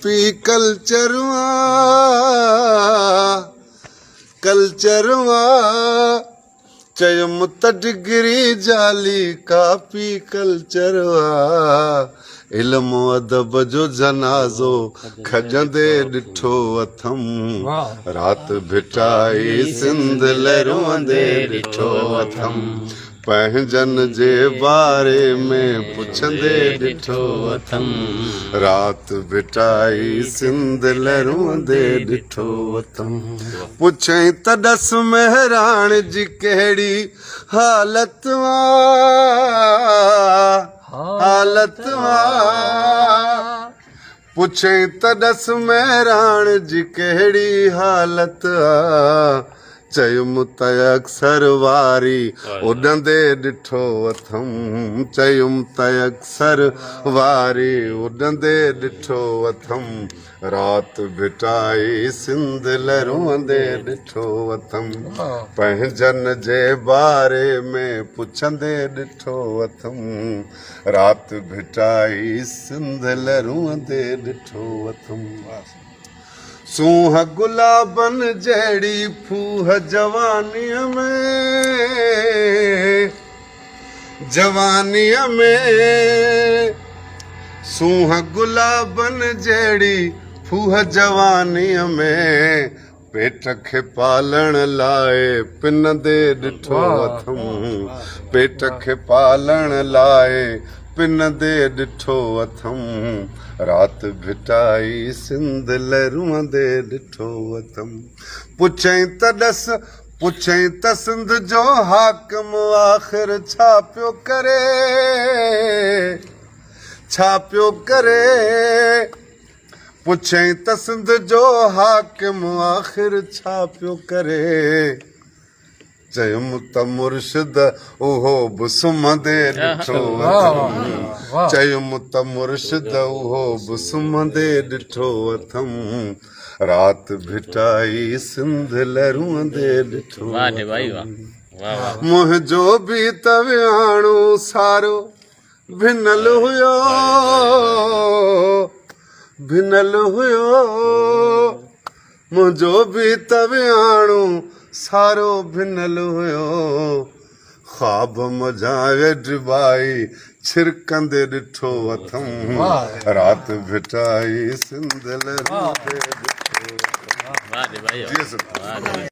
P culture آ culture آ چيم ته ڊگري جعلي ڪاپي ڪلچر آ علم ادب جو جنازو کڄندي ڏٺو اٿم رات ڀٽائي سنڌ لهروندي ڏٺو اٿم پنهنجن جي باري ۾ پڇندي ڏٺو اٿم رات ڀٽائي سنڌ لروندي ڏٺو اٿم پڇئين ته ڏس مهراڻ جي ڪهڙي حالت آ حالت آ پڇئين ته ڏس مهراڻ جي ڪهڙي حالت آ؟ چيم ته اڪثر واري اڏندي ڏٺو اٿم. چيم ته اڪثر واري اڏندي ڏٺو اٿم. رات ڀٽائي سنڌ لروندي ڏٺو اٿم. پنهنجن جي باري ۾ پڇندي ڏٺو اٿم. رات ڀٽائي سنڌ لروندي ڏٺو اٿم. سونهن گلابن جهڙي ڦوهه جوانيء ۾، جوانيء ۾. سونهن گلابن جهڙي ڦوهه جوانيء ۾. پيٽ کي پالڻ لاء پنندي ڏٺو اٿم پيٽ کي پالڻ لاء پنندي ڏٺو اٿم رات ڀٽائي سنڌ لروندي ڏٺو اٿم پڇئين ته ڏس پڇئين ته سنڌ جو حاڪم آخر ڇا پيو ڪري ڇا پيو ڪري پڇيائين ته سنڌ جو حاڪم آخر ڇا پيو ڪري؟ چيم ته مرشد اهو به سمهندي ڏٺو اٿم. چيم ته مرشد اهو به سمهندي ڏٺو اٿم. رات ڀٽائي سنڌ لروندي ڏٺو اٿم. منهنجو به ته وياڻو سارو ڀنل هيو ڀنل هيو منهنجو به ته وياڻو سارو ڀنل هيو خواب منجهان ويڊٻائي ڇرڪندي ڏٺو اٿم رات ڀٽائي سنڌ لرندي ڏٺو اٿم.